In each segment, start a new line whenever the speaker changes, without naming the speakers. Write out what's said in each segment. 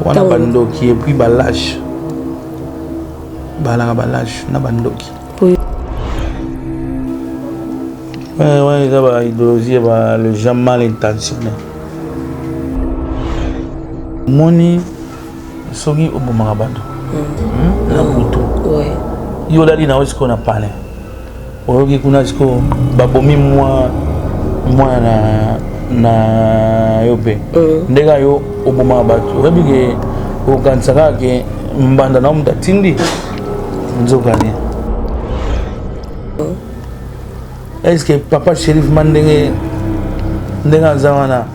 Wana bandoki et puis ba lâche. Balaka ba lâche na bandoki.
Oui.
Ouais, ouais, eza ba idéologie ba le gens mal intentionné. Moni soki obomaka bato na butu yo olali na yo sikoyo na palin oyoki kuna sikoyo babomi mwa mwana na na yo mpe ndenge yo obomaka bato oyebi ke okanisa kaka ke mbanda na yo moto atindi nzokani est ce que papa shérif ma ndenge ndenge aza wana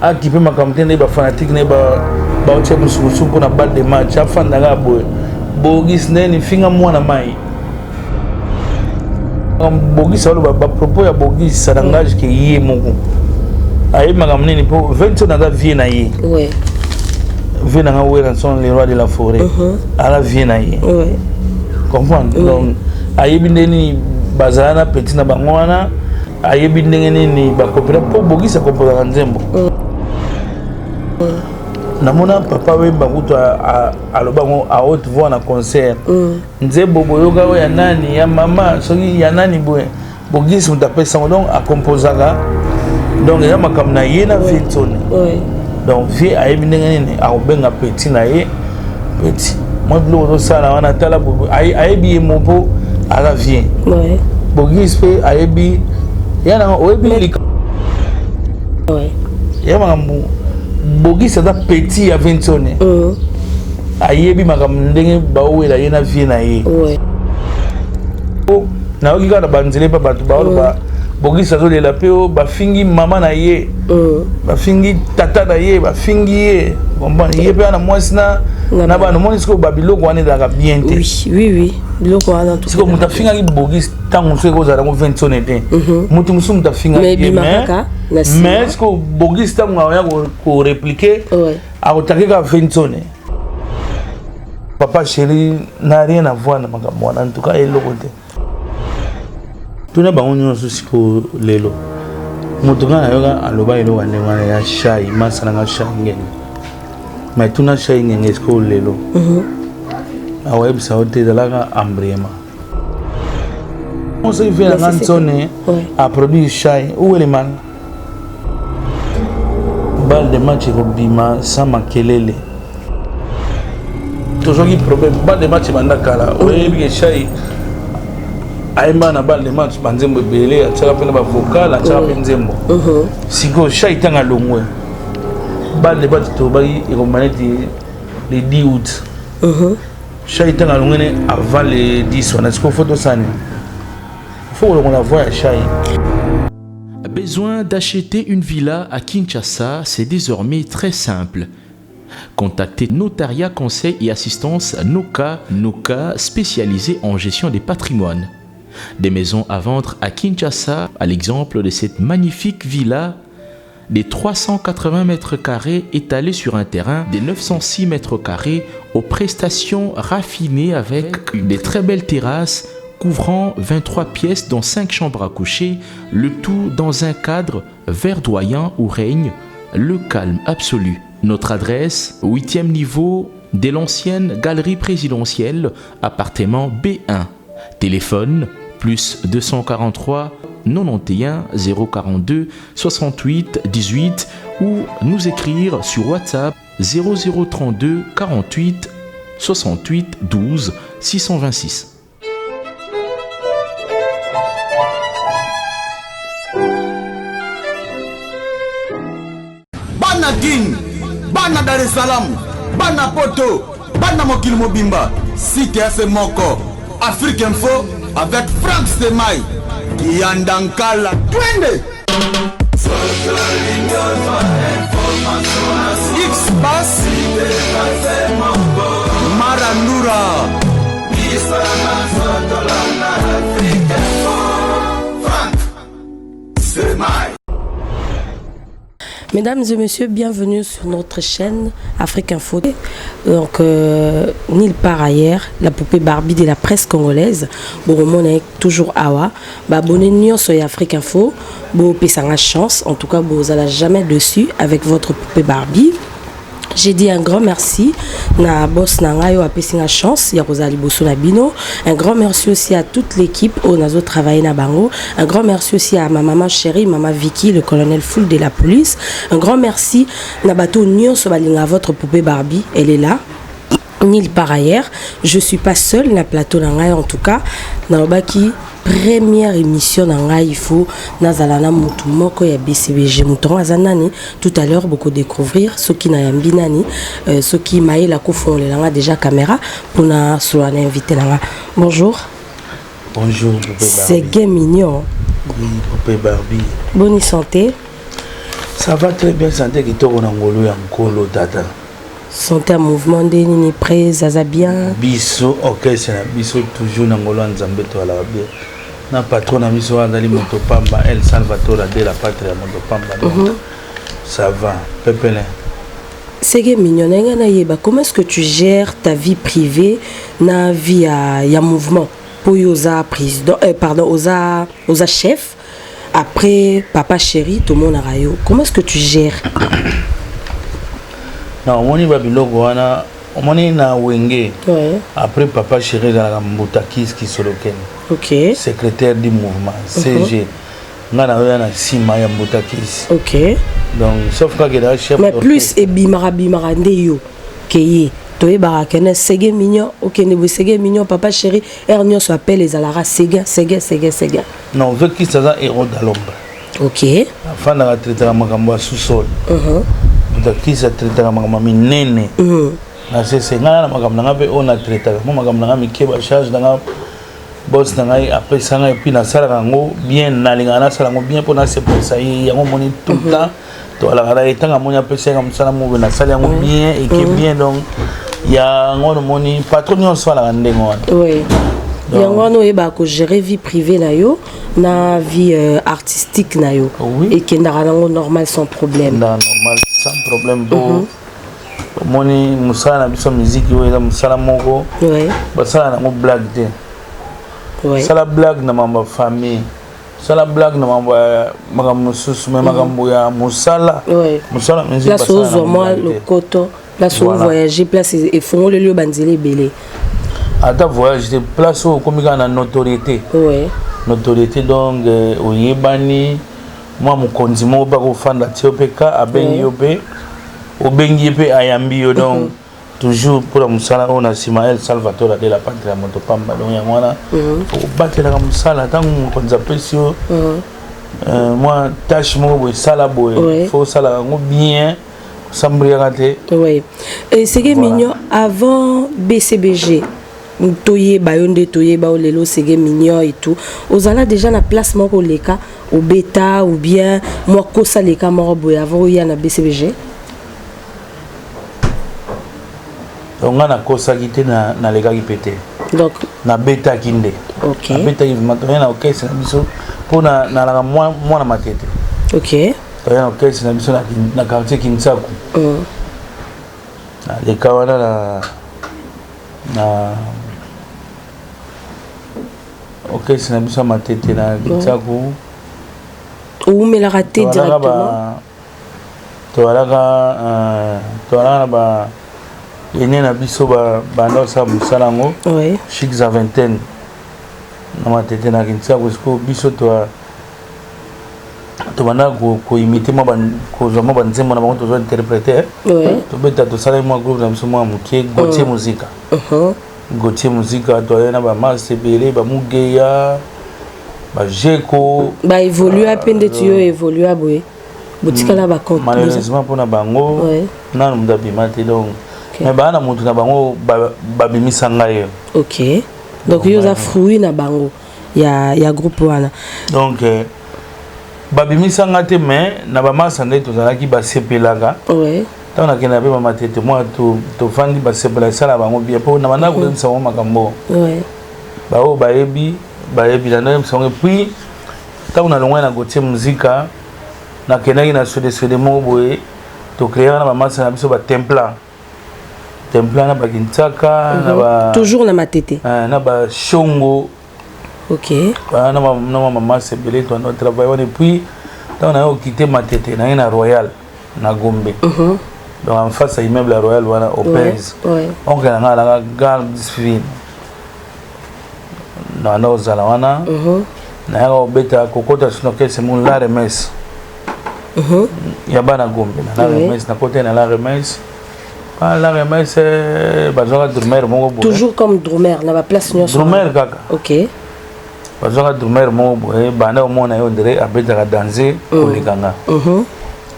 akipe makambo te nde bafanatike na ye baotia mosukusu mpo na balle de match afanda kaka boye bogis ndeni finga mwana mai bogis aloba bapropos ya bogis ça n'engage ke ye moko ayebi makambo nini mpo 27 aza vie na ye vie na nga Werrason le roi de la forêt aza vie na ye comprendre donc ayebi nde nini bazala na petit na bango wana ayebi ndenge nini bakopela mpo bogisa kompozaka nzembo. Namona papa Wemba kutu aloba yango à haute voix na concert. Nzembo boyoka oyo ya nani ya mama soki ya nani boye bogisi moto apesa yango donc akompozaka donc eza makambo na ye na vie ntoni donc vie ayebi ndenge nini akobenga petit na ye petit mwa biloko ozosala wana tala ayebi ye mo mpo aza vie bogis mpe ayebi ya nanga oyebi ya makambo bogis aza petit ya vinsone ayebi makambo ndenge baowela ye na vie na ye. Nayoki kaka na banzela epa bato baoloba bogis azolela mpe o bafingi mama na ye, bafingi tata na ye, bafingi ye comprendre ye mpe wana mwasi na na bana omoni sikoyo babiloko wana ezalaka bien te.
Oui, biloko wana.
Sikoyo moto afingaki bogis ntango mosusu ekozala yango vinsone te, moto mosusu moto afingaki ye mais sikoyo bogis ntango akoya korépliquer akotake kaka vinsone. Papa chéri n'a rien à voir na makambo wana, en tout cas eloko te. Tuna bango nyonso sikoyo lelo moto ngai nayoka aloba eloko ya ndenge wana ya shai masa nanga shai ngenge mais tuna shai ngenge sikoyo lelo akoyebisa yo te ezalaka embriema soki vie nanga ntsone aproduire shai uwelemana balle de match ekobima sans makelele. Tozwaki problème balle de match ebanda kala oyebi ke shai ayemba na balle de match banzembo ebele atiaka mpe na bavocal atiaka mpe nzembo. Sikoyo shai ntango alongwe balle de match tobaki ekoma neti le 10 août. Shai ntango alongwe ne avant le 10 wana sikoyo fo tosani fo kolongola voix ya shai.
Besoin d'acheter une villa à Kinshasa, c'est désormais très simple. Contactez Notariat Conseil et Assistance Noka, Noka spécialisé en gestion des patrimoines. Des maisons à vendre à Kinshasa, à l'exemple de cette magnifique villa des 380 mètres carrés étalée sur un terrain de 906 mètres carrés aux prestations raffinées avec des très belles terrasses couvrant 23 pièces dont 5 chambres à coucher, le tout dans un cadre verdoyant où règne le calme absolu. Notre adresse, 8e niveau de l'ancienne galerie présidentielle, appartement B1. Téléphone, plus 243 91 042 68 18 ou nous écrire sur WhatsApp 0032 48 68 12 626.
Bana Kin, bana Dar es Salaam, bana Poto, bana mokili mobimba, site ya se moko, Afrique Info avec Franck Semai, Kiyanda Nkala, twende! X-Bass, Marandura.
Mesdames et messieurs, bienvenue sur notre chaîne Afrique Info. Donc, nulle part ailleurs, la poupée Barbie de la presse congolaise. Bon, on est toujours awa. Ba abonné nyonso ya Afrique Info. Bo pesanga chance. En tout cas, vous n'allez jamais dessus avec votre poupée Barbie. J'ai dit un grand merci na boss na ngai oyo apesi nga chance ya kozala liboso na bino. Un grand merci aussi à toute l'équipe oyo nazo travailler na bango. Un grand merci aussi à ma maman chérie, maman Vicky, le colonel full de la police. Un grand merci na bato nyonso balinga votre poupée Barbie, elle est là. Nulle part ailleurs. Je suis pas seule na plateau na ngai en tout cas. Nalobaki première émission na ngai, il faut nazala na mutu moko ya BCBG. Mutu yango aza nani? Tout à l'heure boko découvrir soki nayambi nani, soki mayela kofongolela nga déjà caméra mpona solola na invité na nga. Bonjour.
Bonjour, poupée Barbie.
C'est gay mignon.
Oui, poupée Barbie.
Bonne santé?
Ça va très bien, santé kitoko na ngolu ya nkolo tata.
Santé ya mouvement nde nini? Prese aza bien?
Biso orchestre na biso toujours na ngolu ya Nzambe, toalaka bien na patron na biso azali moto pamba, El Salvatore de la Patrie ya moto pamba, donc ça va pepele.
Sege mignon, na ngai nayeba comment est-ce que tu gères ta vie privée na vie ya mouvement, mpo oyo oza président, pardon, oza chef après papa chéri, tomonaka yo. Comment est-ce que tu gères?
Na omoni babiloko wana, omoni na Wenge, après papa chéri ezalaka Mbuta Kiski Solokene, secrétaire du mouvement, CG. Nga na oya na nsima ya Mbuta Kisi. Donc sauf kaka ezalaka chef.
Mais plus ebimaka bimaka nde yo ke ye toyebaka kene Sege Mignon okende boye, Sege Mignon, papa chéri, heure nyonso appel ezalaka Sege, Sege, Sege, Sege.
Non, ve Kisi aza héros de l'ombre. Afandaka, atraitaka makambo ya sous-sol. Mbuta Kisi atraitaka makambo ya minene. Na sese ngai na makambo na ngai mpe oyo natraitaka mo makambo na ngai mike, bacharge na ngai, boss na ngai apesa ngai, et puis nasalaka yango bien. Nalingaka nasala yango bien mpo nasepelisa ye. Yango omoni tout le temps toalaka na ye. Ntango amoni apesa yanga mosala moko, nasali yango bien, eke bien. Donc yango nomoni patron nyonso alaka ndenge wana.
Yango wana oyebaka kogérer vie privée na yo na vie artistique na yo? Ekendaka nango normal, sans problème?
Na normal, sans problème. Po omoni mosala na biso miziki oyo eza mosala moko basala nango blague te. Sala blague na mambo ya famille, sala blague na mambo ya makambo mosusu, mais makambo ya mosala, mosala musique,
place
basala
ozwa
nango
mwa
blague te.
Lokoto place ovoyage, place efongoleli yo banzela ebele.
Ata voyage te, place oyo okomi kaka na notoriété. Notoriété, donc oyebani mwa mokonzi moko mpe akofanda tie yo mpe ka abengi yo mpe obengi ye mpe ayambi yo. Donc toujours mpona mosala oyo na nsima El Salvatore de la Patrie ya moto pamba. Donc yango wana okobatelaka mosala. Ntango mokonzi apesi yo mwa tâche moko boye, esala boye, faut osalaka yango bien, osambriaka te.
Oui. Et Sege
Voilà.
Mignon, avant BCBG, toyeba yo nde toyeba yo lelo Sege Mignon et tout, ozala déjà na place moko oleka obeta ou bien mwa kosaleka moko boye avant oya na BCBG?
Donc nga nakosaki te, nalekaki mpe te.
Donc
nabetaki nde. Nabetaki vraiment. Toye na orchestre na biso mpo nalaka mwana Matete. Toye na orchestre na biso na quartier Kinsaku. Naleka wana na orchestre na biso ya Matete na Kinsaku.
Oumelaka te?
Toalaka
Directement?
Toalaka na ba ene na biso banda kosala mosala yango, Chic za vingtaine na Matete na Kinsaku. Sikoyo biso tobanda koimiter mwa kozwa mwa banzembo na bango, tozwa interpréter, tobeta. Tosalaki mwa groupe na biso mwa moke, Gautier Muzika. Gautier Muzika, toyai na bamasa ebele, bamugeya, bajeko.
Baévolua mpe ndeti yo évolua boye, botikala bacompte?
Malheureusement mpona bango, nanu moto abima te. Donc mais baa na motu na bango babimisa ngai yo.
Ok, donc yo oza fruit na bango ya groupe wana?
Donc babimisa nga te, mais na bamasa nde tozalaki, basepelaka. Ntango nakendaka mpe bamatete mwa tofandi, basepela, esala bango bien, mpo na bandaka koyebisa bango makambo. Baoyo bayebi, bayebi na ndayebisa bango. Et puis ntango nalongwaki na Gautier Muzika, nakendaki na swedeswede moko boye, tocréaka na bamasa na biso batempla templa na bakintsaka na ba
Toujours na Matete?
Na bashongo. Na bamamasa ebele toanda travail wana. Et puis ntango naye okite Matete, naye na Royal na Gombe. Donc en face ya immeuble ya Royal wana Opens. Oncle na ngai alaka garde civile. Na banda kozala wana. Nayaka kobeta kokota sino kese mu la remesse. Ya bana Gombe na la remesse, nakota na la remesse. Ah, la remesse bazwaka drummer moko boye.
Toujours comme drummer na ba place nyonso.
Drummer kaka.
OK.
Bazwaka drummer moko boye, banda komona ye on dirait abetaka danse koleka nga.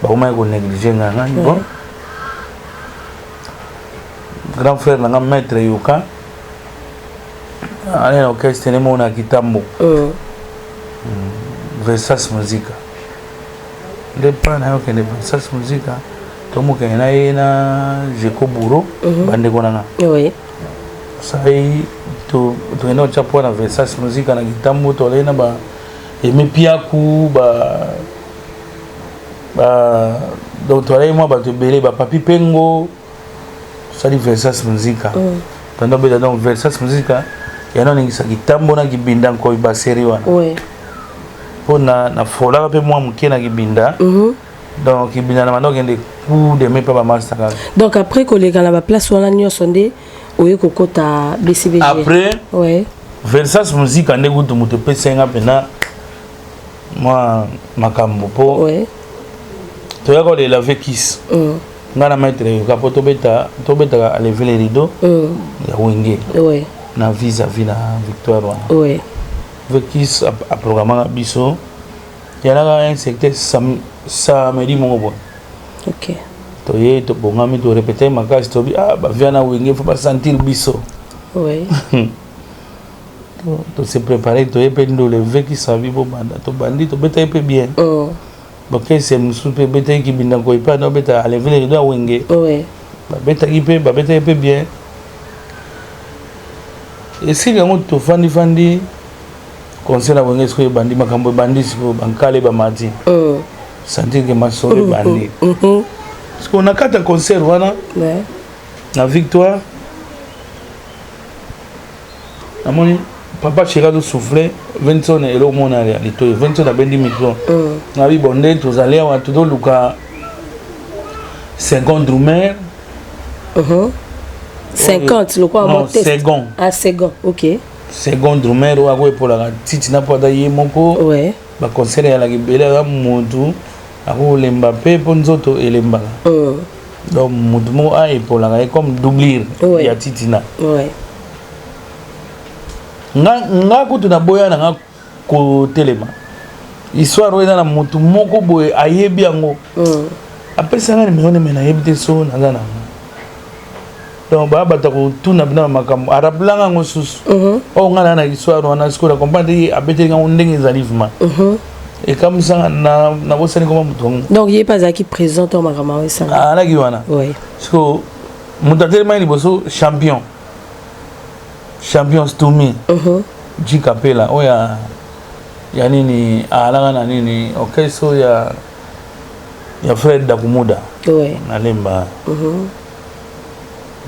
Bakomaki konéglige nga nga bon. Grand frère na nga maître Yoka ale na orchestre ne mona kitambo. Versas Musica. Nde pa na yo kende Versas Musica tomokende na ye na Jeko Bouro bandeko na nga. Sai tokende kotya mpo na Versas Musica na kitambo tolei na ba Aimé Piaku ba donc tolei mwa bato ebele ba Papi Pengo tosali Versas Musica. Tanda obeta donc Versas Musica yana oningisa kitambo na kibinda nkoi baseri wana. Mpo na folaka mpe mwa moke na kibinda. Donc kibinda na banda okende coup de main mpe bamasta kaka.
Donc après koleka na baplace wana nyonso nde oye kokota BCBG.
Après Versas Musica nde kutu moto epesi nga mpena mwa makambo mpo toyaka kolela vekis. Nga na maître Yoka mpo tobetaka alever les rideaux ya Wenge na vis-à-vis na Victoire wana. Vekis aprogramaka biso yalaka un secteur samedi moko boye. Toye tobongami torepete makasi tobi ah bavia na Wenge fo basentir biso. Tose préparé toye mpe ndole vekis abi bobanda tobandi tobetaki mpe bien. Bakese mosusu mpe ebetaki kibinda nkoi mpe anda obeta alever les rideaux ya Wenge. Babetaki mpe babetaki mpe bien. Esili yango tofandi-fandi concert na Wenge sikoyo ebandi makambo ebandi sikoyo bankale bamati. Sentir ke masolo ebandi. Sikoyo na kati ya concert wana na Victoire namoni papa chéri azosouffle Vincent eloko mona ya litoyi Vincent abendi micro. Nabi bon nde tozali awa tozoluka 50 drummer.
50 lokola
mwa test. Second.
Ah second, OK.
Second drummer oyo akoepolaka titi na po ata ye moko. Baconcert eyalaka ebele aza motu akolemba mpe mpo nzoto elembaka. Donc motu moko aepolaka ye comme doublure ya titina. Nga kutu naboya na nga kotelema. Histoire oyo eza na motu moko boye ayebi yango. Apesanga nimero neme nayebi te so naza nango. Donc baya bato kotuna bina makambo arapelanga yango susu. Oyo nga na histoire wana sikoyo na comprendre ye abeteli yango ndenge ezali vraiment. Ekamisanga nabosani koma moto yango.
Donc ye mpe azalaki présent to makambo yango esala.
Alaki wana. Sikoyo moto atelemaki liboso champion. Champion Stumi. G Capella oyo ya nini alaka na nini orchestre ya ya Fred Dakumuda. Na Lemba.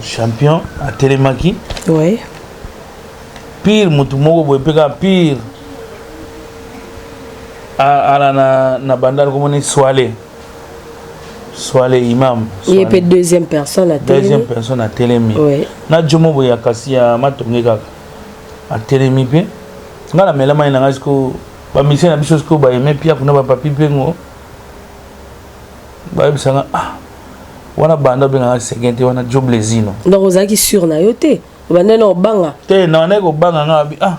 Champion atelemaki. Pire motu moko boye mpe kaka pire ala na bandal komoni Swale. Swale imam.
Il est deuxième personne à
telemi. Deuxième personne à telemi. Na jomo boye ya kasi ya matonge kaka. Atelemi pe. Nga na mela mai na nga siko ba mission na biso siko ba aimé pia kuna ba papi pengo. Ba yebisanga ah wana banda benga second te wana Joe Blezino.
Donc ozalaki sûr na yo te. Banda na obanga.
Te na na ko banga nga bi ah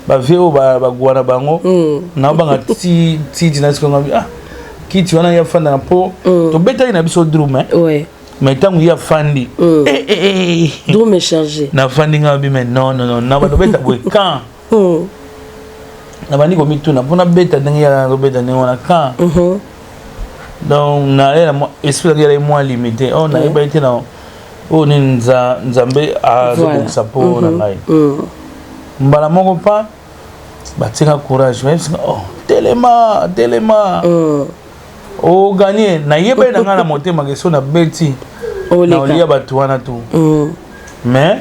ba vieux oyo ba gwana bango. Na banga ti ti na siko nga bi ah kiti wana ya fanda na po to betaki na biso drum hein. Mais tango ya fandi. Eh eh eh.
Drum est chargé.
Na fandi nga bi mais non non non na ba beta boye quand. Na bandi ko mituna pona beta ndenge ya ko beta ndenge wana quand. Donc na ye na esprit ya moi limité. Oh na yeba ete na oyo nini Nzambe azobongisa mpo na ngai. Mbala moko pa batinga courage bayebisanga oh telema telema oganye nayebaki na ngai na motema ke so nabeti naolia bato wana tu. Mais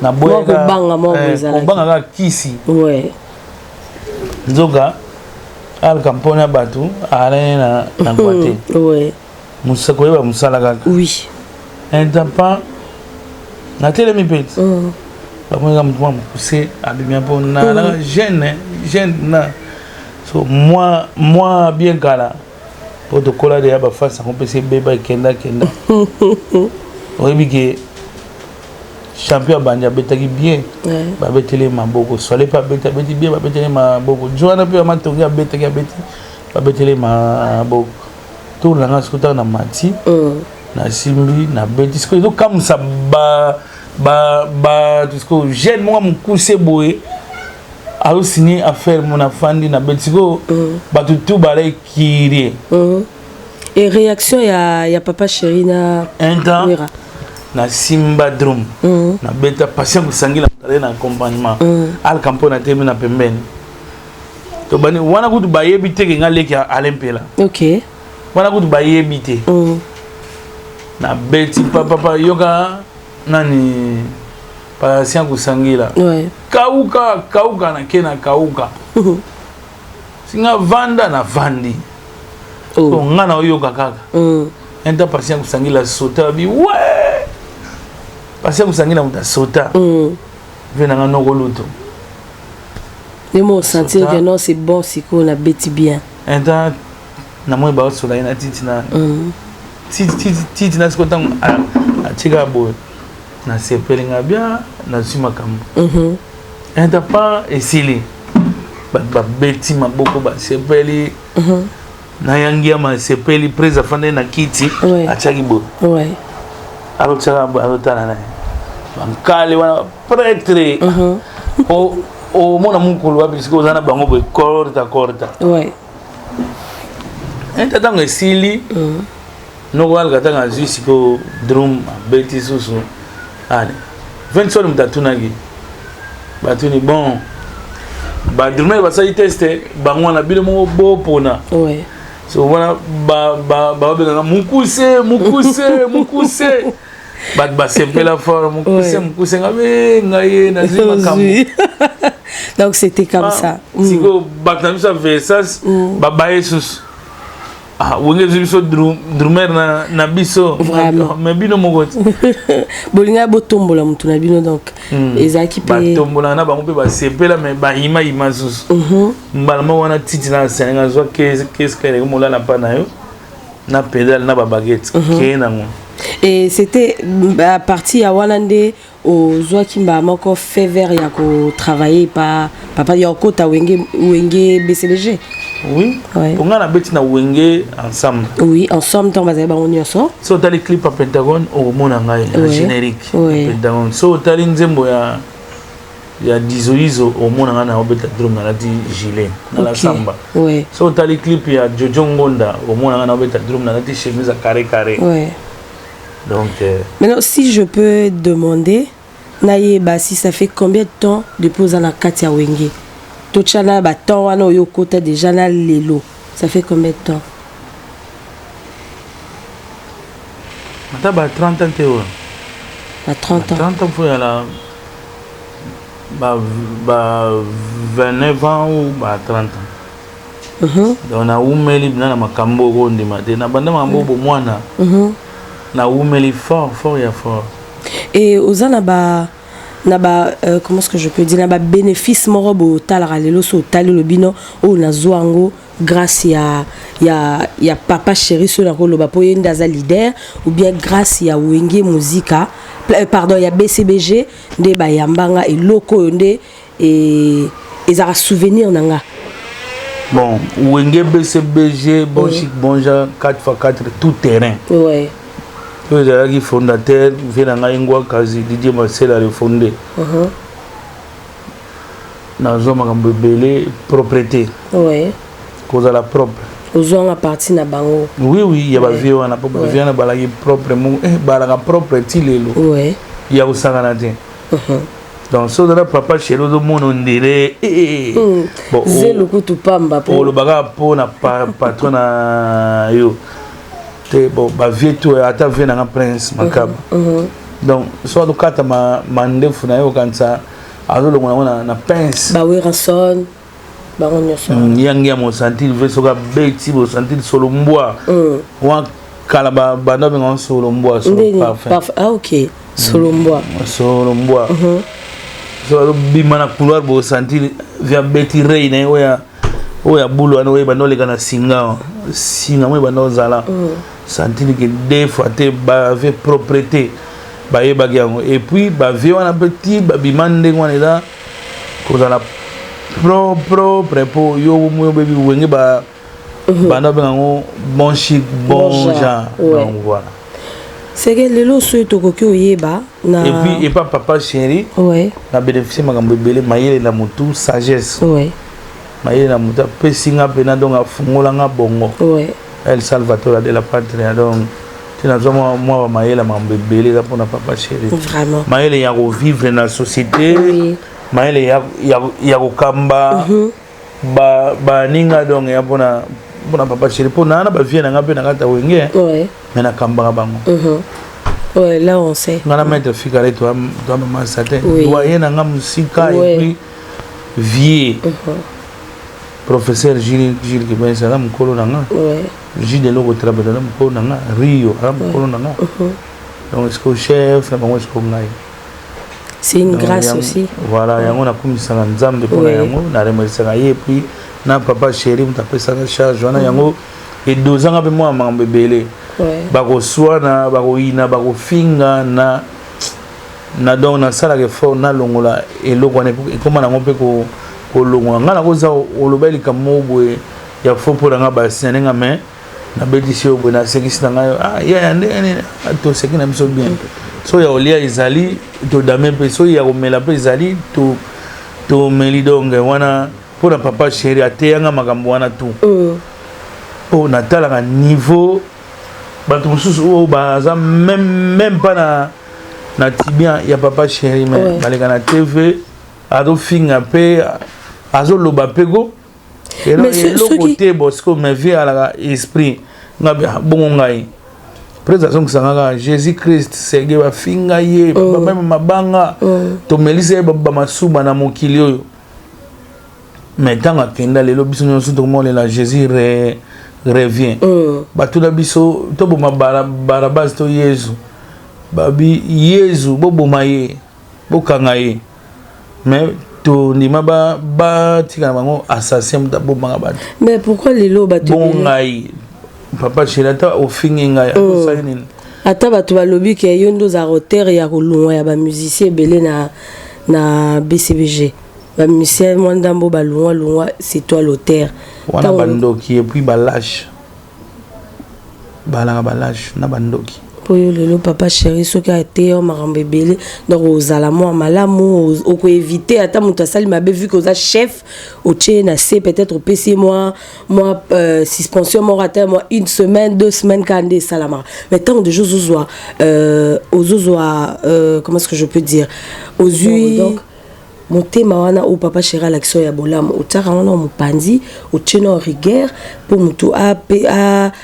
naboyaka kobanga kaka kisi. Nzoka alka mpona bato alani na ngwa te. Koyeba mosala kaka.
Oui.
Un temps pas natelemi mpe bamonaka motu mwa mokuse abimi mpo nalaka jeune jeune na so moi moi bien kala mpo tokola deya bafasi yango mpesi ebeba ekenda kenda. Oyebi ke champion abandi abetaki bien, babeteli maboko. Swale mpe abeti, abeti bien, babeteli maboko. Jo wana mpe ya matongi abetaki, abeti, babeteli maboko. Tour na nga sikoyo, ntango na mati, nasimbi, nabeti. Sikoyo ezokamwisa bato. Sikoyo jeune moko mokuse boye azosigne affaire mo, nafandi, nabeti. Sikoyo bato tu balai kirie.
Et réaction ya papa chéri na
Un temps nasimba drum, nabeta. Patient kosangila moto azali na accompagnement, alka mpo natemi na pembeni. Tobandi wana kutu bayebi te ke nga leki Alain Mpela. Wana kutu bayebi te. Nabeti papapa, yoka nani, Patient kosangila. Kauka kauka, nake na kauka, singa vanda na vandi. Oh. Nga na oyoka kaka enta Patient kosangila sota bi we. Patient kosangila moto asota mpe nanga noko luto.
Ye mo sentir que non, c'est bon, sikoyo nabeti bien.
Enta namoni baosola ye na titi na titi na sikoyo. Ntango atika boye, nasepeli nga bia, nazwi makambo. Enta pa esili, bato babeti maboko, basepeli. Nayangi ya masepeli, prise afandaki na kiti, atiaki boye, azotiaka boye, azotala na ye bankale wana prêtre. Omona mokolo wapi sikoyo oza na bango boye korta korta. Enta ntango esili, noko alaka ntango azwi sikoyo drum, abeti susu. Ale 20 soni, moto atunaki, batuni: "Bon, badrummer basali test bango wana, bino moko bopona." So wana babengaka mokuse, mokuse, mokuse. Bato basepela fort, mokuse, mokuse. Nga be ngai ye nazwi makambo.
Donc c'était comme ça.
Sikoyo bato na biso ya Versas babaye susu: "Ah, Wenge ezwi biso drummer na biso." Mais bino moko te.
Bolingai botombola motu na bino, donc ezalaki mpe.
Batombolaka na bango mpe, basepela, mais bayimayima susu. Mbala moko wana titi na asenga: "Azwa caisse claire, molala mpa na yo na pédale na babaguette, keye nango."
Et c'était à partir ya wana nde ozwaki mbala moko feu vert ya kotravailler pa papa, ya okota Wenge, Wenge BCBG?
Oui. Po ngai nabeti na Wenge ensemble.
Oui, ensemble, ntango bazali bango nyonso.
So otali clip ya Pentagone, okomona ngai na générique ya Pentagone. So otali nzembo ya Dizoizo, omona ngai na obeta drum, nalati gilet na la samba. So otali clip ya Jojo Ngonda, omona ngai na obeta drum, nalati chemise ya carré carré. Donc
Maintenant, si je peux demander, nayeba si ça fait combien de temps depuis oza na kati ya Wenge? Totya na batemps wana oyo okota déjà na lelo, ça fait combien de temps?
Ata ba 30 ans te oyo.
Ba 30 ans?
30 ans, fo yala ba 29 ans ou ba 30 ans. Donc nawumeli bina na makambo oyo kondima te, na banda makambo bomwana. Nawumeli fort fort ya fort.
Et oza na ba comment est-ce que je peux dire, na ba bénéfice moko boye otalaka lelo, so otali, olobi: "No, oyo nazwa yango grâce ya papa chéri," so nakoloba mpo ye nde aza leader, ou bien grâce ya Wenge Muzika, pardon, ya BCBG nde bayambanga, eloko oyo nde ezalaka souvenir na nga?
Bon, Wenge BCBG, bon chic bon genre, 4 x 4 tout terrain. Oyo ezalaki fondateur, vie na ngai Ngwa Kazi Didier Marcel alefondé. Nazwa makambo ebele: propreté, kozala propre.
Ozwanga parti na bango.
Oui, ya bavie wana, po bavie wana balaki propre moko, balaka propre ti lelo. Ya kosangana te. Donc so ozala papa chéri, ozomona ondire
bon, zelo kutu pamba po
olobaka mpo na patron na yo te. Bon, bavie to ata vie nanga Prince Makaba. Donc so azokata mandefu na ye, okanisa azolongola yango na pince.
Bawerrason, bango nyonso.
Yangi ya mosantile ve, soki abeti bosantile solo mbwa wa. Kala banda benga solo mbwa, solo parfum.
Ah ok, solo mbwa.
Solo mbwa. So azobima na couloir, bosentir via beti rei na ye oyo oyo ya bulu wana, oyo ebanda oleka na singa singa mo ebanda ozala sentir ke deux fois te bave propreté, bayebaki yango. Et puis bavie wana mpe ti babima ndenge wana, eza kozala propre mpo yo mo obebi Wenge ba banda obenga yango bon chic, bon genre. Donc voilà.
Seke lelo soki tokoki oyeba
na et puis epa papa chéri na bénéficie makambo ebele, mayele na motu, sagesse, mayele na motu apesi nga mpena, donc afungola nga bongo. El Salvatore de la Patria. Donc te nazwa mwa bamayele ya makambo ebele, eza mpona papa chéri. Mayele ya kovivre na société, mayele ya kokamba baninga, donc ya mpona papa chéri, mpo naa na bavie na nga mpe na kati ya Wenge, mais nakambaka bango.
Ouais, là on sait.
Nga na maître Fikale toa mamasa te, doyen na nga mosika, et puis vie professeur Gilles, Gilles Kibensi aza mokolo na nga, Gilles Eloko Trabet aza mokolo na nga, Rio aza mokolo na nga. Donc siko chef na bango siko ngai.
C'est une grâce aussi.
Voilà, yango nakumisaka Nzambe mpona yango, naremerciaka ye, puis na papa chéri moto apesaka charge wana. Yango edozanga mpe mwa makambo ebele, bakoswana, bakoyina, bakofinga na donc nasalaka effort nalongola eloko wana. Ekóma nango mpe kolongola ngai, nakoza oloba likambo moko boye ya fo mpo na ngai basi na ndenge, mais nabetisi yo boye, nasekisi na ngai yaya ndenge toseki na biso bien. So ya kolia ezali, todame mpe, soki ya komela mpe ezali, tomeli. Donc wana mpona papa chéri ateyanga makambo wana tu, mpo natalaka niveau bato mosusu oyo baza même pas na tibia ya papa chéri, mais baleka na TV, azofinga mpe azoloba mpe ko eloko te. Bosiko mais vie alaka esprit nga bongo. Ngai peut-être azongisanga kaka Jésus Christ sege bafinga ye bameme mabanga, tomelisa ye bamasuba na mokili oyo, mais ntango akenda, lelo biso nyonso tokomolela Jésus revient. Batuna biso toboma Barabas to Yezu, babi Yezu boboma ye, bokanga ye, mais tondima batika na bango assassin moto abomaka bato.
Mais pourquoi lelo bato
Bon, ngai papa chéri, ata ofingi ngai, osali nini?
Ata bato balobi ke yo nde ozala auteur ya kolongwa ya bamusicien ebele na BCBG, bamusicien mwa ndambo balongwa longwa, c'est toi l'auteur.
Wana bandoki et puis balâche, balaka balâche na bandoki.
Mpo yo lelo papa chéri soki ateya makambo ebele, donc ozala mwa malamu, okoéviter ata moto asali mabe, vu que oza chef, otie na se, peut-être opesi ye mwa suspension moko, ata mwa une semaine, 2 semaines kaka nde esalamaka. Mais ntango déjà ozozwa, comment est-ce que je peux dire, ozwi motema wana oyo papa chéri alakisi oyo ya bolamu, otiaka wana mopanzi, otie na rigueur mpo motu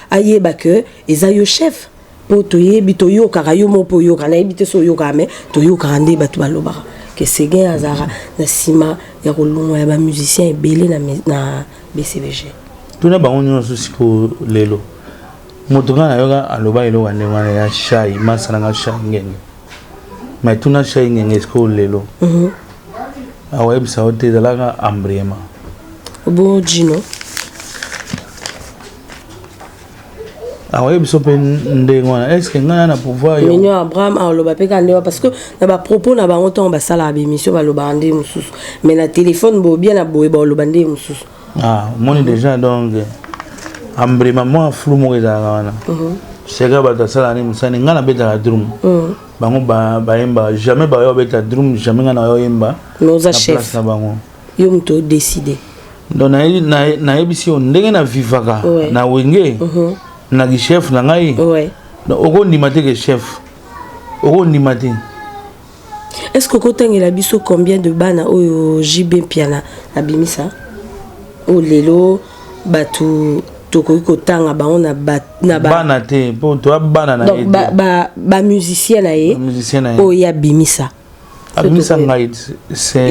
ayeba ke eza yo chef, mpo toyebi, toyokaka yo moko mpo oyokaka, nayebi te so oyokaka, mais toyokaka nde bato balobaka ke Seguin azalaka na nsima ya kolongwa ya bamusicien ebele na BCBG.
Tuna bango nyonso sikoyo. Lelo moto ngai nayoka aloba eloko ya ndenge wana ya Shai, masalanga Shai Ngenge, mais tuna Shai Ngenge sikoyo lelo, akoyebisa yo te ezalaka embriement.
Bo Jino.
Akoyebi biso mpe ndenge wana, est ce que ngai na pouvoir?
Mignon Abraham aloba mpe kaka ndenge, parce que na bapropos na bango, ntango basalaka bémission, balobaka ndenge mosusu, mais na téléphone boye bien na boye baloba ndenge mosusu.
Ah, omoni déjà, donc embrema mwa flou moko ezalaka wana. Seka bato asalaka nini mosani, ngai nabetaka drum, bango bayembaka, jamais bayo babeta drum, jamais ngai na oyemba.
Mais oza chef
na bango.
Yo moto odécide.
Donc nayebisi yo ndenge na vivaka na Wenge na chef na ngai. Donc okondima te ke chef, okondima te.
Est ce que okotangela biso combien de bana oyo JB Mpiana abimisa, oyo lelo bato tokoki kotanga bango na
bana te, mpo toya bana na ye?
Bamusicien na ye oyo abimisa.
Abimisa ngai.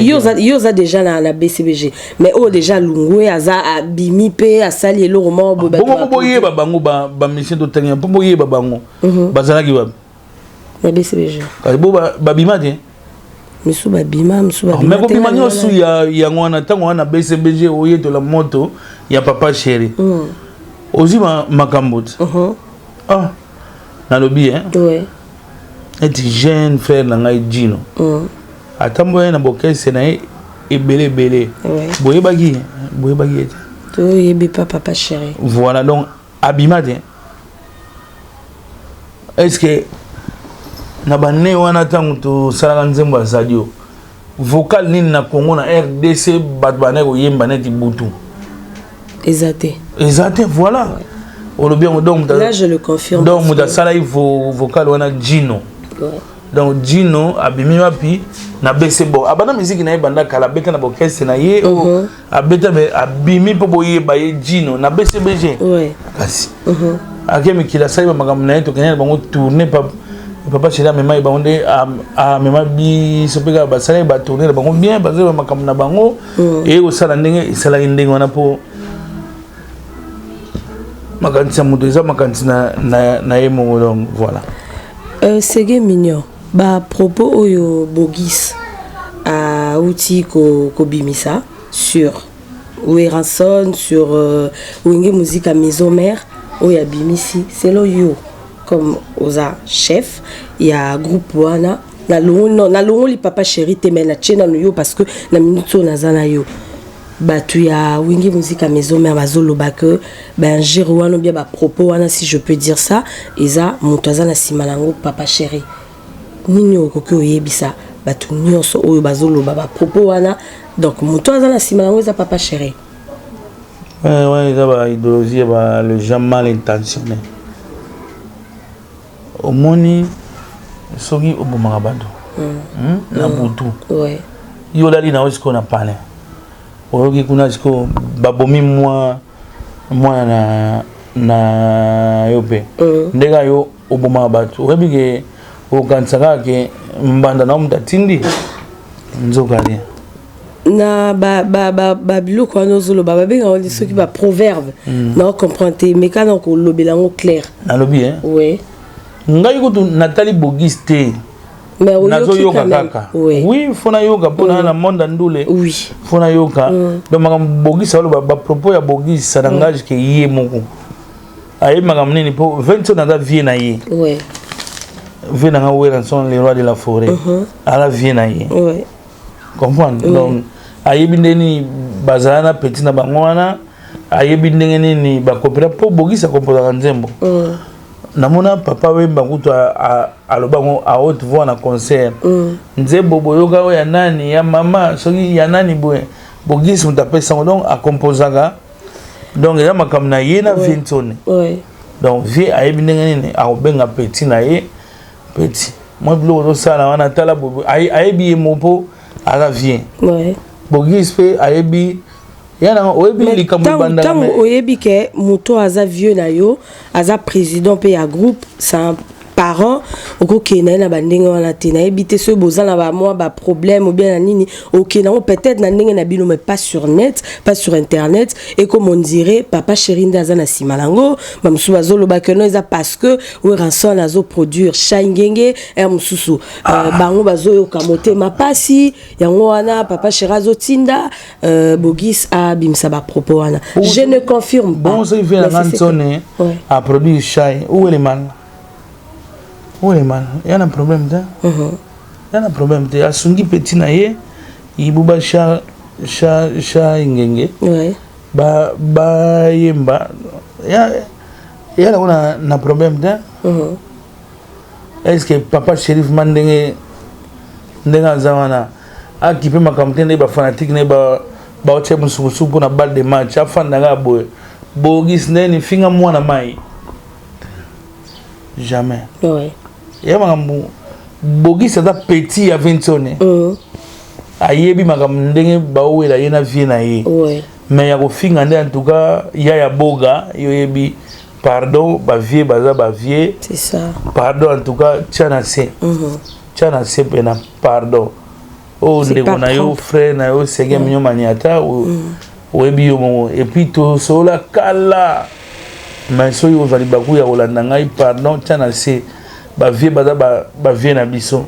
Yo oza déjà na BCBG, mais oyo déjà lungwe, aza abimi mpe asali eloko moko.
Boye bongo boyeba bango, bamusicien totangi mpo boyeba bango bazalaki wapi?
Na BCBG.
Bo babima te.
Misu babima, misu babima.
Mais kobima nyonso yango wana, ntango wana BCBG oyetola moto ya Papa Chéri, ozwi makambo te. Ah, nalobi neti jeune frère na ngai Dino, atambola ye na bokese na ye ebele ebele. Boyebaki ete
Toyebi pa Papa Chéri.
Voilà, donc abima te. Est ce que na bane wana, ntango tosalaka nzembo ya Zadio, vocal nini na Congo, na RDC, bato bandaki koyemba neti butu?
Eza te.
Eza te, voilà, olobi yango. Donc
là, je le confirme.
Donc moto asalaki vocal wana, Gino. Donc Gino abimi wapi? Na BC. Bon, abanda musique na ye banda kala, abeta na bokese na ye, abeta, me abimi mpo boyeba ye Gino na BCBG. Kasi ake mikili, asali bamakambo na ye, tokende na bango tourne. Papa Chéri amema ye bango nde amema biso mpe kaka, basalaki batourne na bango bien, bazali bamakambo na bango. Eye kosala ndenge esalaki ndenge wana, mpo makanisi ya moto eza makanisi na ye moko. Donc voilà.
Sege Mignon, bapropos oyo Bogis auti kobimisa sur Werrason, sur Wenge Musica Maison Mère, oyo abimisi, selon yo, comme oza chef ya groupe wana, nalongoli Papa Chéri te, mais natie nanu yo, parce que na minute oyo naza na yo, bato ya Wenge Musica Maison Mère bazoloba ke bainjure wana, bien bapropos wana, si je peux dire ça, eza moto aza na nsima nango Papa Chéri. Nini okoki oyebisa bato nyonso oyo bazoloba bapropos wana? Donc moto aza na nsima nango eza Papa Chéri.
Ouais, eza baidéologie ya ba les gens mal intentionnés. Omoni, soki obomaka bato na butu, yo olali na yo sikoyo na palin, oyoki kuna sikoyo babomi mwa mwana na yo mpe ndenge yo obomaka bato, oyebi ke okanisa kaka ke mbanda na yo moto atindi, nzoka te.
Na babiloko wana ozoloba, babengaka soki baproverbe, na ocomprendre te, mais kana kolobela yango clair.
Nalobi e
Oui.
Ngai kutu natali Bogis te. Nazoyoka kaka. Oui, faut nayoka mpona na monde ya ndule. Faut nayoka. Donc makambo Bogis aloba, bapropos ya Bogis, ça n'engage ke ye moko. Ayebi makambo nini, mpo 20 naza vieux na ye. Vieux na nga Werrason, le roi de la forêt, aza vieux na ye. Comprendre? Donc ayebi ndenge nini bazala na petit na bango wana, ayebi ndenge nini bakopela, mpo Bogisi akomposaka nzembo. Namona Papa Wemba kutu aloba yango à haute voix na concert: "Nzembo boyoka oyo ya nani, ya mama soki ya nani boye, Bogisi moto apesa yango." Donc akomposaka, donc eza makambo na ye na vieux Nsone. Donc vieux ayebi ndenge nini akobenga petit na ye: "Petit, mwa biloko ozosala wana, tala boye." Ayebi ye mo mpo aza vieux. Bogisi mpe ayebi ya nango, oyebi likambo ebandaka.
Ntango oyebi ke moto aza vieux na yo, aza président mpe ya groupe, c'est un parent, okokende ye na bandenge wana te. Nayebi te soki boza na bamwa baproblème ou bien na nini, okende yango peut-être na ndenge na bino, mais pas sur net, pas sur internet. Et comme on dirait Papa Chéri nde aza na nsima nango, bamosusu bazoloba ke non, eza parce que Werrason azoproduire Shai Ngenge ere mosusu, bango bazoyoka motema pasi yango wana Papa Chéri azotinda Bogis abimisa bapropos wana. Je ne confirme pas.
Bon, soki vieux na nga Ntsone aproduire Shai, où est le mal? Où est le mal? Ya na problème te, ya na problème te. Asungi petit na ye Ibuba Sha Sha Sha Ngenge bayemba, ya yango na problème te. Est ce que Papa Shérif ma ndenge ndenge aza wana, akipe makambo te? Nde bafanatike na ye baotia mosukusuku mpona balle de match, afandaka boye, Bogis ndeni finga mwana mai, jamais. Ya makambo, Bogis aza petit ya Ventone, ayebi makambo ndenge baowela ye na vieux na ye. Mais ya kofinga nde, en tout cas ya boga, yo oyebi, pardon, bavieux baza bavieux.
C'est ça.
Pardon, en tout cas tia na se, tia na se mpena, pardon. Oyo ndeko na yo, frère na yo, Sege Mignon Maniata, oyebi yo moko. Et puis tosolola kala, mais soki ozwa libaku ya kolanda ngai, pardon, tia na se. Bavieux baza bavieux na biso,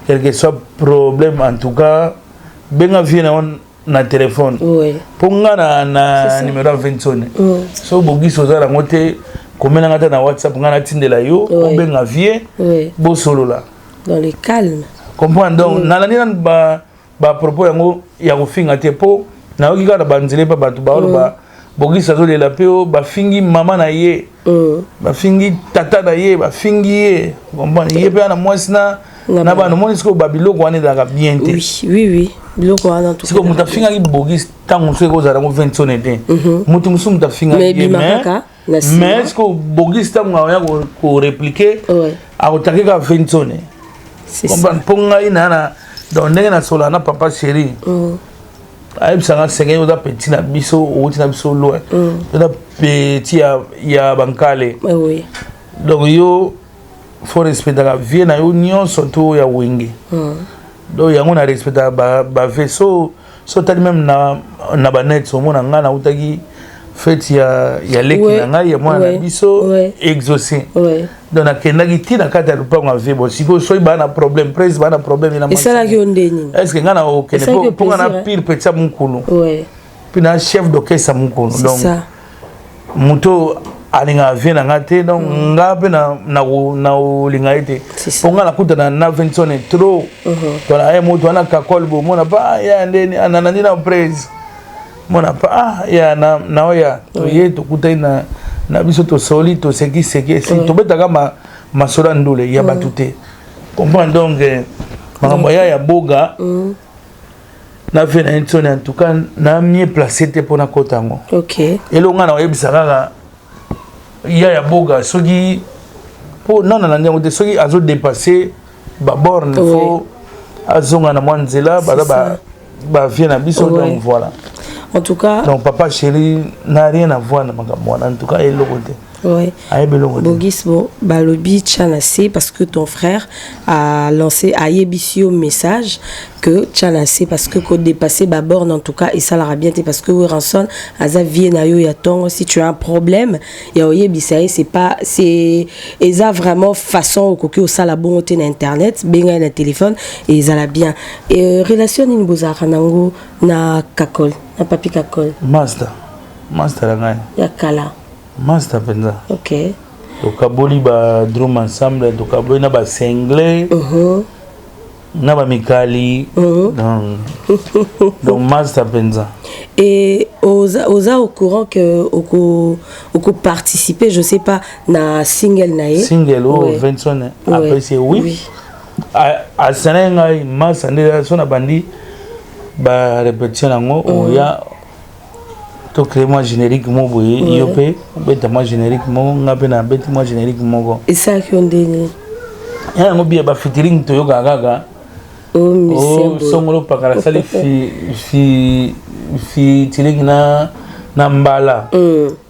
quel que soit problème. En tout cas, benga vieux na yo na téléphone, mpo nga na numéro ya Vensone. So bogisi oza nango te, komelanga ata na WhatsApp, nga natindela yo, obenga vieux, bosolola.
Dans le calme.
Comprendre? Donc nalandi nanu bapropos yango ya kofinga te, mpo nayoki kaka na banzela mpe bato baoloba Bogisi azolela mpe o bafingi mama na ye, bafingi tata na ye, bafingi ye. Comprendre? Ye mpe ana mwasi na bana. Omoni sikoyo, babiloko wana ezalaka bien te.
Oui, biloko wana.
Sikoyo moto afingaki Bogisi, ntango mosusu ekozala yango 20 sone te. Moto mosusu, moto afingaki ye, mais sikoyo Bogisi, ntango akoya korépliquer, akotake kaka 20 sone. Mpo ngai na donc ndenge nasola na papa chéri, ayebisanga: "Senge, oza petit na biso, owuti na biso loin, oza petit ya bankale. Donc yo faut respectaka vieux na yo nyonso to ya Wenge." Donc yango na respectaka bavieux. So otali même na banet, omona ngai nautaki fête ya leki na ngai, ya mwana na biso Exaucé. Donc nakendaki ti na kati ya lopango ya vieux. Bon, sikoyo soki baa na problème, prise baa na problème,
esalaki yo nde nini?
Est ce que ngai na okende? Mpo ngai na pire petit ya mokulu, mpe na chef d'orchestre mokulu. Donc moto alingaka vieux na nga te, donc nga mpe na olinga ye te, mpo nga nakutana na Vinsone trop. Tona ye moto wana kakol, bomona pa ya ndeni ananandi na prise, mona pa ah ya na oya toye, tokutani na biso, tosoli, tosekiseki, esi tobetaka masolo ya ndule ya bato te. Comprendre? Donc makambo ya boga na vieux na ye ntsoni, en tout cas na mieux placé te mpona kota yango. Eloko nga na oyebisa kaka ya boga, soki mpo nana na yango te, soki azodépasse baborne, faut azonga na mwa nzela. Baza bavieux na biso, donc voilà.
En tout cas.
Donc papa chéri n'a rien à voir na makambo wana, en tout cas eloko te. Ayebi eloko te.
Bogis, bon, balobi tia na se, parce que ton frère a lancé, ayebisi yo message que tia na se, parce que kodépasser baborne, en tout cas esalaka bien te, parce que Werrason aza vieux na yo ya ntongo. Si tu as un problème ya oyebisa ye, c'est pas, c'est eza vraiment façon okoki osala bongo te na internet. Benga ye na téléphone, ezala bien. Et relation nini bozalaka nango na Kakol, na Papi Kakol?
Master, master na ngai.
Ya kala.
Master mpenza. Tokaboli badrum ensemble, tokaboli na basengle, na bamikali. Donc master mpenza.
Et oza au courant que oko participer, je sais pas, na single na ye?
Single oyo? Ouais. Vinson apesi, oui. Asana ngai masa nde so na bandi barépétition yango, oya tocrée mwa générique moko boye, yo mpe obeta mwa générique moko, nga mpe nabeti mwa générique moko.
Esalaki yo ndeni?
Ya yango bia bafeaturing toyokaka kaka.
Oh, musicien boye.
Songolo pakala asali featuring na mbala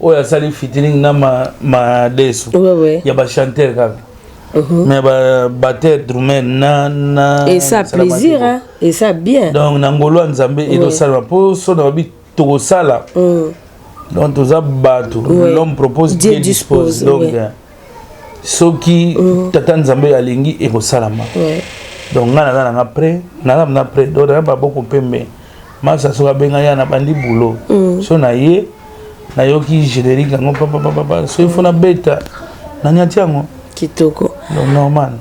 oyo asali featuring na madeso ya bachanteur kaka, mais babatteur, drummer na
Et ça plaisir, hein? Et ça bien.
Donc na ngolo ya Nzambe ezosalema, mpo so na babi tokosala. Donc toza bato, l'homme propose,
Dieu
Dieu dispose.
Dispose,
Donc soki tata Nzambe alingi, ekosalama. Donc ngai naza nanga prêt, naza na prêt. Donc naza baboko pembe. Masa soki abenga ya na bandi boulot, so na ye nayoki générique yango papapapa, soki faut nabeta, nanyati yango.
Kitoko.
Donc normal.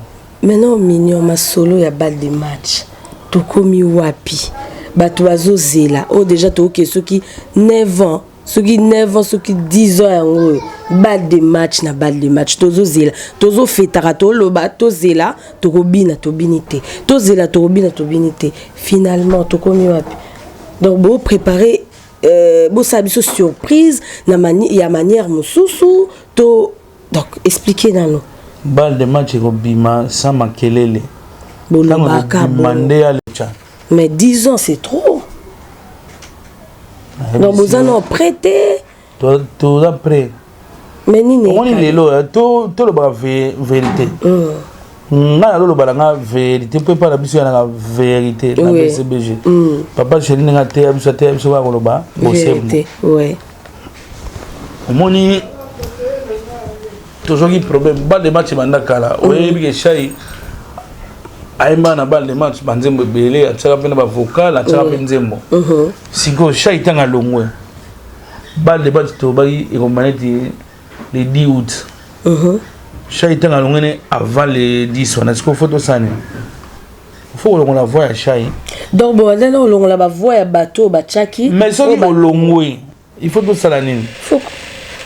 Maintenant, Mignon, masolo ya balle de match, tokomi wapi? Bato bazozela oyo déjà. Tokoke soki 9 ans, soki 9 ans, soki 10 ans, yango oyo balle de match. Na balle de match tozozela, tozofetaka, toloba tozela, tokobina, tobini te, tozela, tokobina, tobini te. Finalement tokomi wapi? Donc bopréparé, bosala biso surprise na ya manière mosusu to, donc explique nano.
Balle de match ekobima sans makelele.
Bolobaka.
Ntango nde ya lecha.
Mais 10 ans, c'est trop. Donc boza na prêt te?
Toza prêt.
Mais nini?
Omoni lelo, tolobaka vérité. Nga naloloba na nga vérité, mpo epai na biso ya nanga vérité na BCBG. Papa Chéri, ndenge ateya biso, ateya biso kaka koloba bosembo. Omoni, tozwaki problème. Balle de match ebanda kala. Oyebi ke Shai ayembaka na balle de match banzembo ebele, atiaka mpe na bavocal, atiaka mpe nzembo. Sikoyo Shai, ntango alongwe, balle de match tobaki ekoma neti le 10 août. Shai, ntango alongwe ne avant le 10 wana, sikoyo faut tosala nini? Faut kolongola voix ya Shai.
Donc bobandana kolongola bavoix ya bato oyo batiaki.
Mais soki olongwe, il faut tosala nini?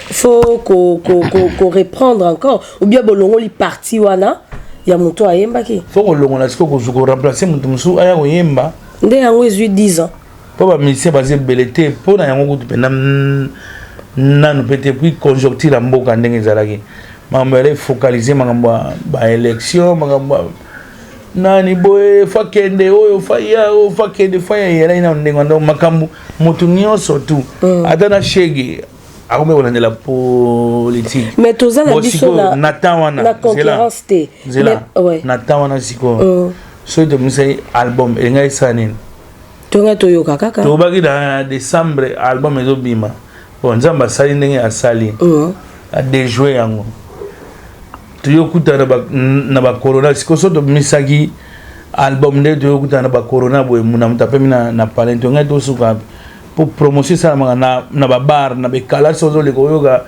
Faut ko reprendre encore ou bien bolongoli partie wana ya moto ayembaki.
Faut kolongola, sikoyo kozwa koremplace moto mosusu aya koyemba.
Nde yango ezwi 10 ans.
Mpo bamusicien baza ebele te mpo na yango kutu mpenza nanu mpe te. Puis conjoncture ya mboka ndenge ezalaki, makambo yala efocaliser makambo ya baélection, makambo ya nani boye, fa kende oyo, fa ya oyo, fa kende, fa ya eyelaki nano ndenge wana. Donc makambo moto nyonso tu, ata na shege akomi kolandela politique.
Mais toza na biso
na temps wana
na concurrence te.
Nzela na temps wana. Sikoyo soki tomisaki album, elingai esala nini?
Tonga toyoka kaka.
Tobaki na décembre album ezobima. Bon, Nzambe asali ndenge asali, adéjouer yango, toyokuta na bacorona. Sikoyo so tobimisaki album nde toyokutana na bacorona boye, na moto apemi na palin, tongai tosuka po promotion esalamaka na babar, na bekalasi, ozoleka, oyoka: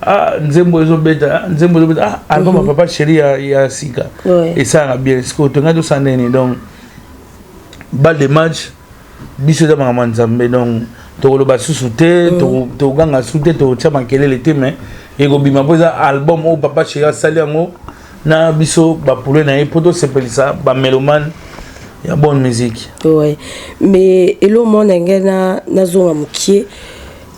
"Ah, nzembo ezobeta, nzembo ezobeta, ah, album ya Papa Chéri ya sika." Esalaka bien. Sikoyo tongai tosala ndeni? Donc balle de match, biso eza makambo ya Nzambe. Donc tokoloba susu te, tokoganga su te, tokotia makelele te, mais ekobima mpo eza album oyo Papa Chéri asali yango na biso bapule na ye mpo tosepelisa bamélomane ya bonne musique.
Ouais, mais elo mona ngai nazonga mokie.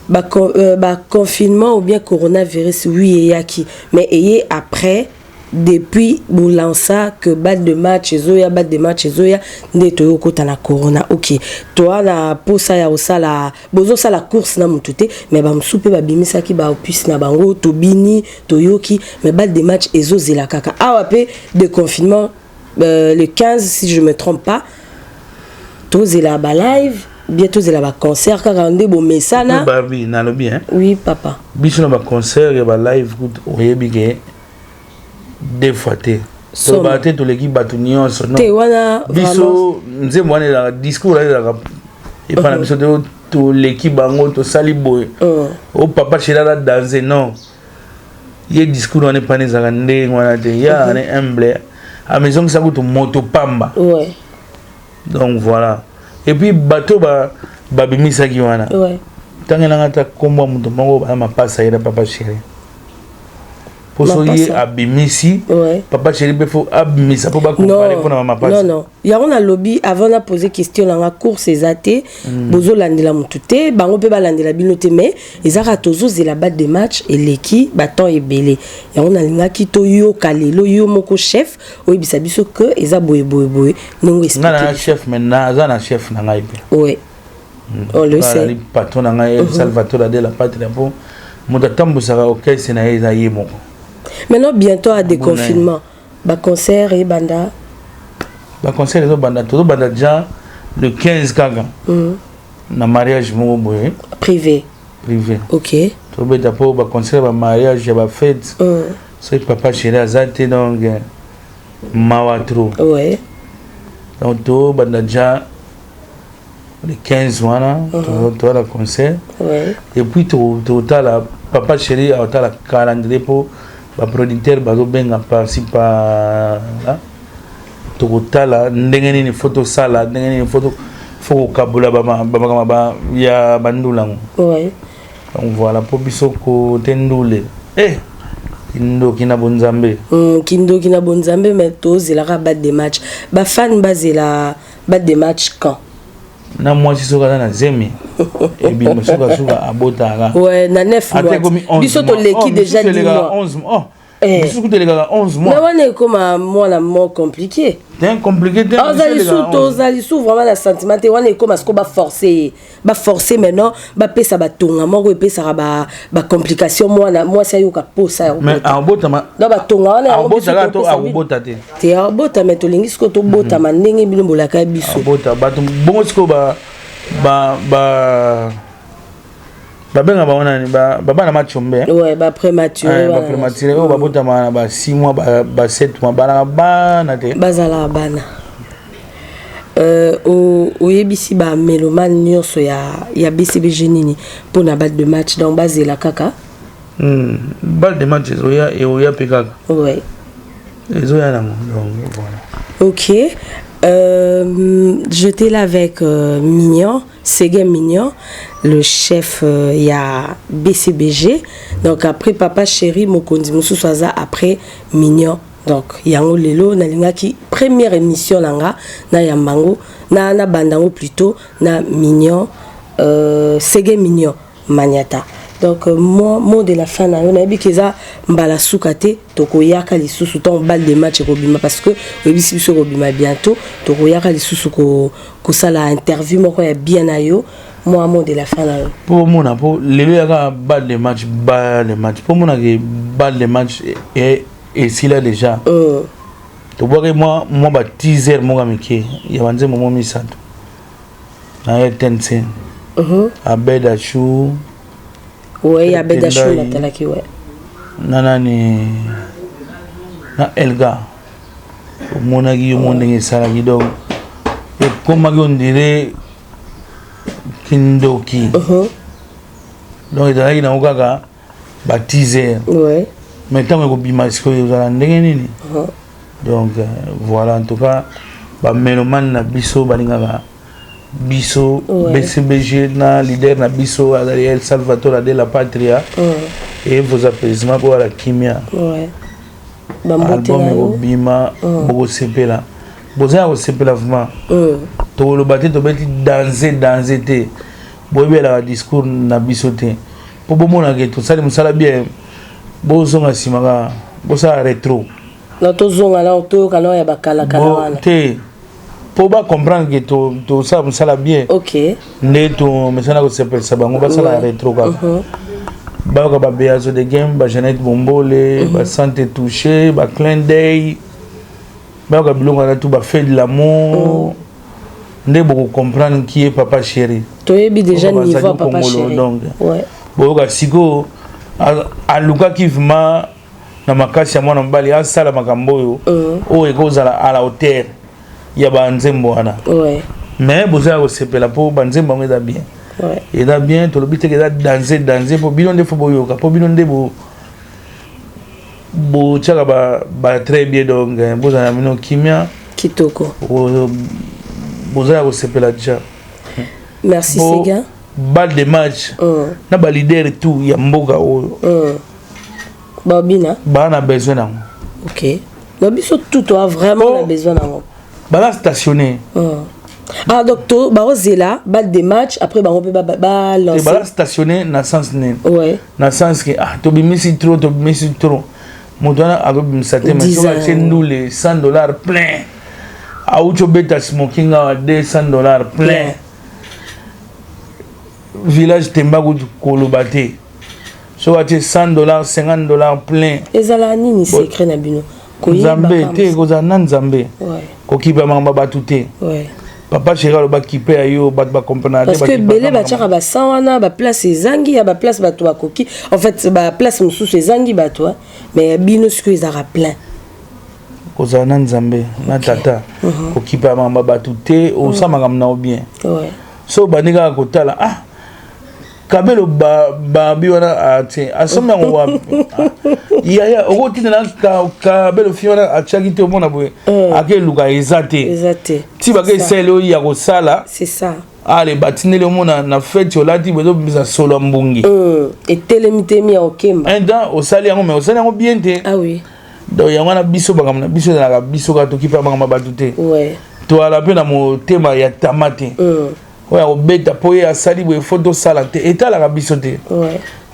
Baconfinement ou bien coronavirus, oui, eyaki, mais eye après. Depuis bolansa que balle de match ezoya, balle de match ezoya, nde toyokota na corona. Ok, toa na posa ya kosala, bozosala course na motu te, mais bamosusu mpe babimisaki baopus na bango, tobini, toyoki. Mais balle de match ezozela kaka awa mpe déconfinement, le 15 si je me trompe pas. Tozela balive bien, tozela baconcert kaka nde bomesana.
Babi nalobi, hein?
Oui, papa.
Biso na baconcert ya balive kutu, oyebi ke deux fois te, tolobaka te toleki bato nyonso.
Te wana.
Biso nzembo wana ezalaka, discours wana ezalaka epa na biso te. Toleki bango, tosali boye, o Papa Chéri aza danse. Non, ye discours wana epana ezalaka ndenge wana te. Ye azala ne humble, amezongisa kutu moto pamba. Donc voilà. Et puis bato babimisaki wana, ntango elanga ata nkombo ya moto moko baya mapasa ye na Papa Chéri, mpo so ye abimisi, Papa Chéri mpe faut abimisa mpo bacomparer mpona bamapasa.
Non, non, yango nalobi avant na poser question nanga. Course eza te, bozolandela motu te, bango mpe balandela bino te, mais eza kaka tozozela balle de match. Eleki batemps ebele. Yango nalingaki toyoka lelo yo moko chef oyebisa biso ke eza boye boye boye ndenge.
Nga na chef, mais naza na chef na ngai mpe.
Ouais, on le sait.
Patron na ngai, Salvatore de la Patria, mpo moto atambusaka orchestre na ye eza ye moko.
Maintenant, bientôt à déconfinement, baconcert ebanda.
Baconcert ezobanda, tozobanda déjà le 15 kaka na mariage moko boye.
Privé?
Privé.
Ok.
Tobeta mpo baconcert, bamariage ya bafête, soki Papa Chéri aza te, donc mawa trop. Donc tobanda déjà le 15 wana, toza na concert. Et puis totala Papa Chéri aotala calendrier mpo baproducteur bazobenga par-ci par-là. Tokotala ndenge nini faut tosala, ndenge nini faut kokabola bamakambo ya bandula yango. Donc voilà, mpo biso kote ndule, eh, kindoki na bonzambe.
Kindoki na bonzambe. Mais tozelaka balle de match, bafan bazela balle de match quand?
Na mwasi soki aza na zemi, ebima sukasuka abotaka.
Ouais, na 9 mois. Biso toleki déjà 10 mois.
11 mois. Mosusu kutu elekaka 11 mois.
Mais wana ekoma mwana mo compliqué.
Te, compliqué te.
Oza lisu, toza lisu vraiment na sentiment te. Wana ekoma siko baforce ye, baforce maintenant, bapesa batonga moko epesaka bacomplication, mwana mwasi ayoka posa ya
Mais abotama.
Donc batonga wana
yango biso to akobota te.
Te, abota, mais tolingi sikoyo tobotama ndenge bino bolaka biso.
Abota bato bongo sikoyo ba babenga bango nani? Babana machombe.
Ouais, baprématuré.
Baprématuré oyo babotama na ba 6 mois, ba 7 mois, banaka bana te.
Bazalaka bana. Oyebisi bamélomane nyonso ya BCBG nini mpona balle de match? Donc bazela kaka.
Balle de match ezoya, eoya mpe kaka. Ezoya nango, donc voilà.
Ok. J'étais là avec Mignon, Séguin Mignon, le chef ya BCBG. Donc après Papa Chéri, Mokonzi mosusu aza après Mignon. Donc yango lelo nalingaki première émission nanga na yambango na bandango plutôt na Mignon, Séguin Mignon Maniata. Donc moi, mot de la fin na yo, nayebi ke eza mbala suka te, tokoyaka lisusu ntango balle de match ekobima, parce que oyebisi biso ekobima bientôt. Tokoyaka lisusu kosala interview moko ya bien na yo. Mwa mot de la fin na yo.
Mpo omona, mpo lelo yaka balle de match, balle de match, mpo omonake balle de match esila déjà. Tobwaki mwa ba teaser moko ya mike ya banzembo mo misato na RTNC. Abed Achou.
Ouais, Abed Achou natalaki, ouais.
Na nani, na Elga. Omonaki yo mo ndenge esalaki, donc ekomaki on dirait kindoki. Donc ezalaki nango kaka bateaser. Mais ntango ekobima sikoyo, ezala ndenge nini? Donc voilà, en tout cas bamélomane na biso balingaka biso. BCBG na leader na biso azali El Salvatore de la Patria et vos applaudissements mpo ala kimia.
Bambote
Album
na yo.
Ekobima, bokosepela, boza ya kosepela vraiment. Tokoloba te tobeti danse danse te, boyebelaka discours na biso te mpo bomonake tosali mosala bien. Bozonga nsima kaka, bosala rétro.
Na tozonga na toyoka na ya bakalakala wana.
Te, mpo bacomprendre ke tosala mosala bien. Nde tomesana kosepelisa bango, basala rétro kaka, bayoka babeazo de game, bajeannette Bombole, basante touché, baclin day, bayoka biloko wana tu, bafait de l'amour, nde bokocomprendre qui est Papa Chéri.
Toyebi déjà niveau ya Papa Chéri.
Donc boyoka sikoyo, alukaki vraiment na makasi ya mwana mobali asala makambo oyo oyo ekozala à la hauteur ya banzembo wana. Mais boza ya kosepela mpo banzembo yango eza bien. Eza bien, tolobi teke eza danse danse, mpo bino nde fo boyoka, mpo bino nde botiaka ba très bien. Donc bozala na bino kimia.
Kitoko.
Boza ya kosepela déjà.
Merci, Séguin.
Balle de match na baleader tout ya mboka oyo.
Babina.
Baa na besoin nango.
Ok, na biso tout toa vraiment na besoin nango.
Baza stationné.
Ah, donc to baozela balle de match, après bango mpe balancer.
Baza stationné na sens nini? Na sens ke ah, tobimisi trop, tobimisi trop, moto wana akobimisa te, mais soki atie ndule 100 $ plein, auti obeta smoking awa 200 $ plein, village temba kutu koloba te, soki atie 100 $, 50 $ plein.
Ezala nini secret na bino?
Nzambe te, kozala na Nzambe, kokipa makambo ya bato te. Papa Chéri aloba kipe ya yo, bato bacomprendre.
Parce que ebele batiaka basan wana, baplace ezangi ya baplace, bato bakoki, en fait baplace mosusu ezangi bato, mais bino sikoyo ezalaka plein.
Kozala na Nzambe na tata, kokipa makambo ya bato te, osala makambo na yo bien. So obandi kaka kotala, ah, kabelo babi wana atie, asombi yango wapi? Yaya, okotinda na kabelo fi wana atiaki te, omona boye akeluka, eza te. Ti bake esali oyo ya kosala.
C'est ça.
Ale, batindeli, omona na fête olati boye, ezobimisa solo ya mbungi.
Etelemi temi ya okemba.
Un temps osali yango, mais osali yango bien te.
Ah oui.
Donc yango wana, biso makambo na biso ezalaka biso kaka, tokipa makambo ya bato te. Toala mpe na motema ya tama te oyo ya kobeta mpo ye asali boye, fo tosala te, etalaka biso te.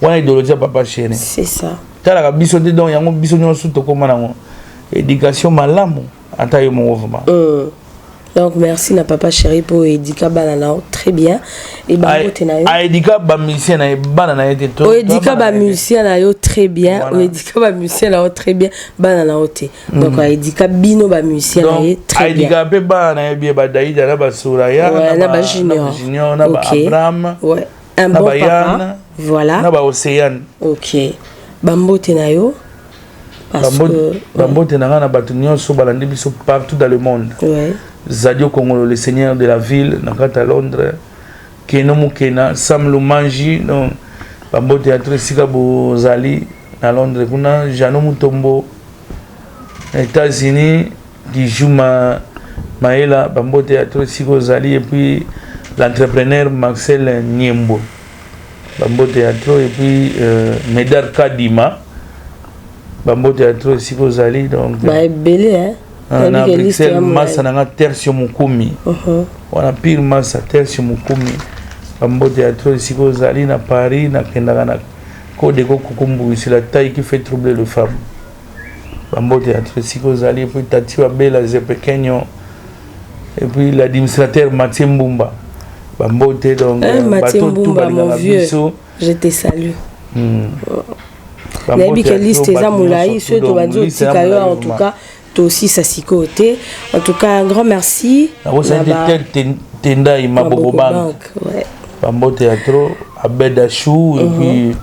Wana idéologie ya Papa Chéri.
C'est ça.
Talaka biso te, donc yango biso nyonso tokóma nango éducation malamu, ata yo moko vraiment.
Donc merci na papa chéri pour éduquer bana na très bien et bambote na yo.
Aéduquer bamusicien na ye, bana na ye te.
Oéduquer bamusicien na yo très bien. Oéduquer bamusicien na yo très bien, bana na yo te. Donc aéduquer bino bamusicien na ye très bien.
Aéduquer mpe bana na ye bien, badaïda na basoraya.
Na bajunior.
Na baabraham.
Ouais, un bon papa, voilà.
Na baocéane.
Ok, bambote na yo.
Bambote na ngai na bato nyonso balandi biso partout dans le monde. Zadio Kongolo, le seigneur de la ville na kati ya Londres, Keno Mokena, Sam Lumanji, donc bambote ya trop esika bozali na Londres kuna, Jano Mutombo na États-Unis, Giju Maela, bambote ya trop esika ozali, et puis l'entrepreneur Marcel Niembo, bambote ya trop, et puis Medar Kadima, bambote ya trop esika ozali. Donc
baebele.
Na Bruxelles, masa na nga Tertio Mokumi wana, pire masa Tertio Mokumi, bambote ya trop esika ozali. Na Paris, nakendaka na Kodeko Kukumbukisi, la taille qui fait troubler le femme, bambote ya trop esika ozali, et puis Tati Wabela Zepekenyo, et puis l'administrateur Mathieu Mbumba, bambote. Donc
Mathieu Mbumba, mon vieux, je te salue. Nayebi ke liste eza molai, soki tobandi otika yo, en tout cas tosisa sikoyo te. En tout cas, un grand merci.
Tendai Maboko Bank, bambote ya trop, Abed Achou, et puis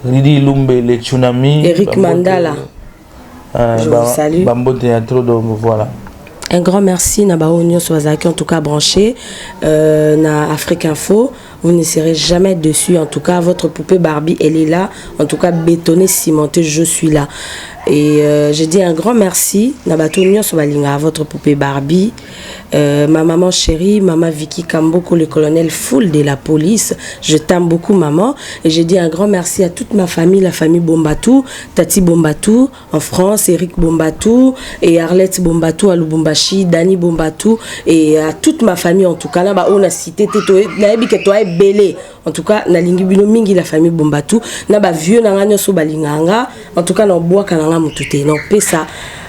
Ridi Lumbe, le tsunami.
Eric Mandala, je vous salue.
Bambote ya trop, donc voilà.
Un grand merci na bao nyonso bazalaki en tout cas branché na Afrique Info. Vous ne serez jamais dessus. En tout cas, votre poupée Barbie, elle est là. En tout cas, bétonné, cimenté, je suis là. Et je dis un grand merci na bato nyonso balinga à votre poupée Barbie. Ma maman chérie, maman Vicky Kamboko, le colonel full de la police. Je t'aime beaucoup, maman. Et je dis un grand merci à toute ma famille, la famille Bombatou, Tati Bombatou en France, Eric Bombatou et Arlette Bombatou à Lubumbashi, Dani Bombatou et à toute ma famille en tout cas. Là, bah, on a cité, nayebi ke toa ebele. En tout cas, nalingi bino mingi, la famille Bombatou. Na ba vieux na nga nyonso balinga nga. En tout cas, na bwaka na nga mutu te. Na pesa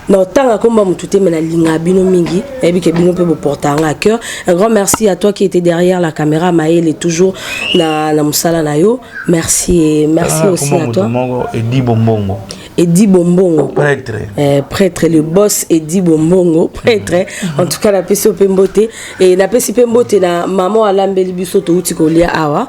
na otanga komba mutu te, mais nalinga bino mingi. Nayebi ke bino mpe boporta nga à cœur. Un grand merci à toi qui était derrière la caméra, Maël, est toujours na mosala na yo. Merci et merci
Ah,
aussi à toi.
Moko Edi Bombongo.
Edi Bombongo.
Prêtre.
Prêtre, le boss Edi Bombongo, prêtre. En tout cas, napesi yo mpe mbote e napesi mpe mbote na mama alambeli biso, touti kolia awa.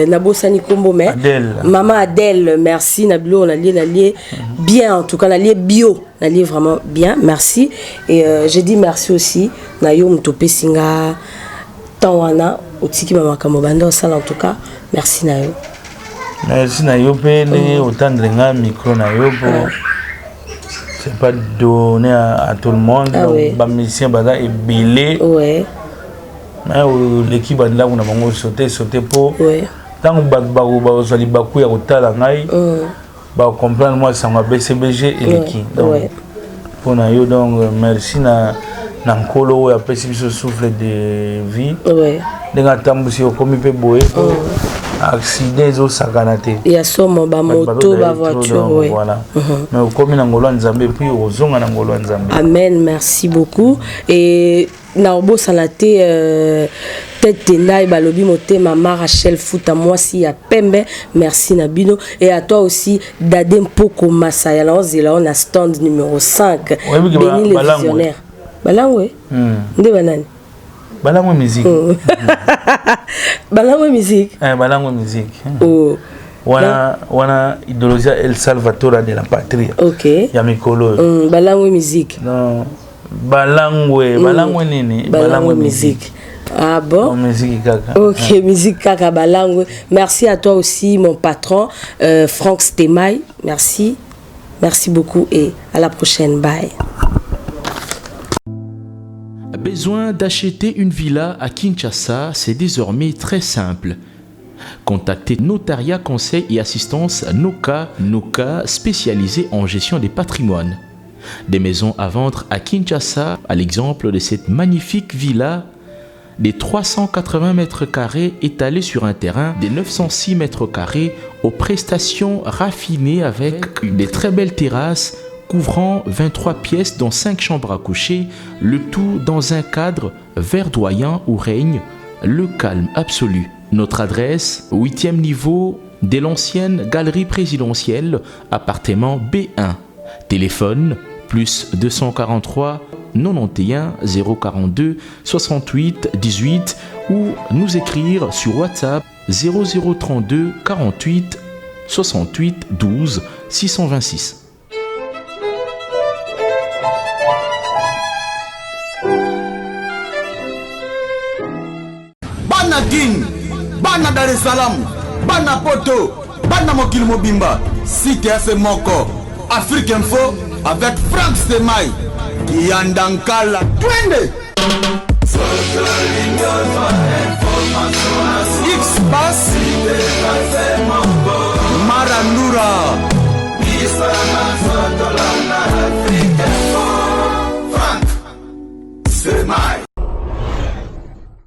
Nabosani kombo, mais
Adèle.
Mama Adèle, merci na biloko nalie, nalie bien. En tout cas, nalie bio, nalie vraiment bien, merci. Et je dis merci aussi na yo moto opesi nga temps wana, otiki bamakambo banda osala. En tout cas, merci na yo.
Merci na yo mpe ndenge otendre nga micro na yo, po c'est pas donné à tout le monde.
Ah
Donc,
oui.
bamusicien baza ebele, mais oleki bandako na bango saute saute, po ntango bato bakozwa libaku ya kotala ngai, bacomprendre mwa sango ya BCBG eleki. Donc mpo na yo, donc merci na nkolo oyo apesi biso souffle de vie, ndenge atambusi, okomi mpe boye, po accident ezosakana te.
Ya somo, bamoto, bavoiture, ouais.
Voilà, mais okomi na ngolo ya Nzambe, puis ozonga na ngolo ya Nzambe.
Amen, merci beaucoup. Et na obosana te tete ndai balobi motema ma Rachel Futa, mwasi ya pembe, merci na bino. Et à toi aussi, Dade Mpoko Masaya, na ozela na stand numéro 5.
Oyebi ke
Béni le
Balangwe.
visionnaire Balangwe. Nde banani?
Balangwe musique.
Balangwe musique.
Eh, Balangwe musique.
Oh.
Wana wana idéologie ya El Salvatore de la Patria ya mikolo oyo.
Balangwe musique.
Non, Balangwe, Balangwe nini?
Balangwe musique, ah bon?
Oh, musique kaka.
Ok, musique kaka Balangwe. Merci à toi aussi, mon patron, Franck Stemay. Merci. Merci beaucoup et à la prochaine. Bye.
Besoin d'acheter une villa à Kinshasa, c'est désormais très simple. Contactez Notariat Conseil et Assistance Noka, Noka spécialisé en gestion des patrimoines. Des maisons à vendre à Kinshasa, à l'exemple de cette magnifique villa. de 380 mètres carrés étalée sur un terrain de 906 mètres carrés aux prestations raffinées avec des très belles terrasses couvrant 23 pièces dont 5 chambres à coucher, le tout dans un cadre verdoyant où règne le calme absolu. Notre adresse, 8e niveau de l'ancienne galerie présidentielle, appartement B1. Téléphone plus 243 91 042 68 18 ou nous écrire sur WhatsApp 0032 48 68 12 626.
Bana Kin, bana Dar es Salaam, bana Poto, bana mokili mobimba, site ya se moko, Afrique Info avec Franck Stemay, Kiyanda Nkala, twende!